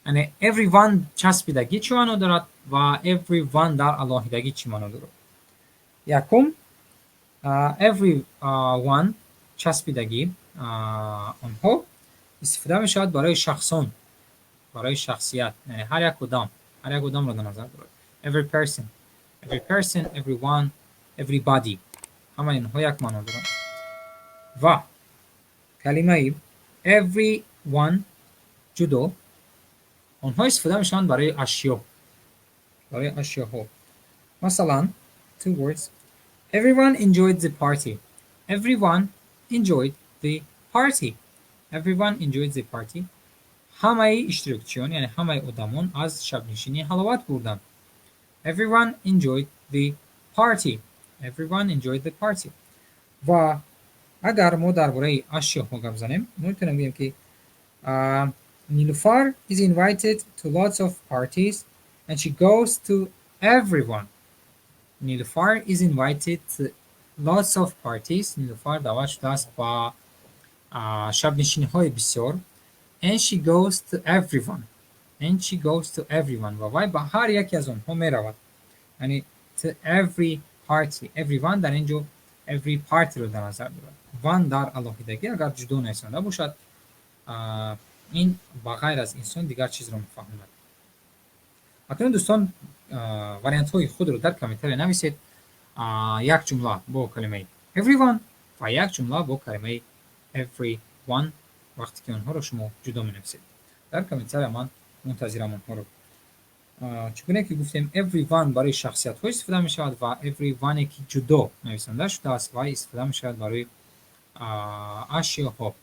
Яъне everyone часпидагӣ чӣ маъно дорад ва every one дар алоҳидагӣ чӣ маъно дорад? Якум, every one часпидагӣ, онҳо истифода мешавад барои шахсон, барои шахсият, яъне ҳар як одам, ҳар як одамро дар назар дорад. Every person, every person, everyone, everybody, ҳамаи инҳо як маъно доранд. Ва калимаи every one ҷудо, онҳо истифода мешаванд барои ашё, барои ашёҳо. Масалан, two words: everyone enjoyed the party, everyone enjoyed the party, everyone enjoyed the party. Ҳамаи иштирокчиён, яъне ҳамаи одамон аз шабнишинӣ ҳаловат бурданд. Everyone enjoyed the party, everyone enjoyed the party. Ва агар мо дар бораи ашёҳо гап занем, мо метавонем гӯем, ки Nilufar is invited to lots of parties and she goes to everyone. Nilufar is invited to lots of parties. Нилуфар даъват шудааст ба шабнишиниҳои бисёр. And she goes to everyone. And she goes to everyone. Ва вай ба ҳар яке аз онҳо меравад. Яъне to every party. Everyone дар ин ҷо every party-ро дар назар дорад. One дар алоҳидагӣ агар ҷудо нависонда бошад, ин ба ғайр аз инсон дигар чизро мефаҳмонад. Акнун, дӯстон, вариантҳои худро дар комментария нависед: як ҷумла бо калимаи everyone ва як ҷумла бо калимаи every one, вақте ки онҳоро шумо ҷудо менависед. Дар комментария ман мунтазирам онҳоро. Чӣ гуна ки гуфтем, every one барои шахсиятҳо истифода мешавад ва every one ки ҷудо нависонда шудааст, вай истифода мешавад барои ашёҳо.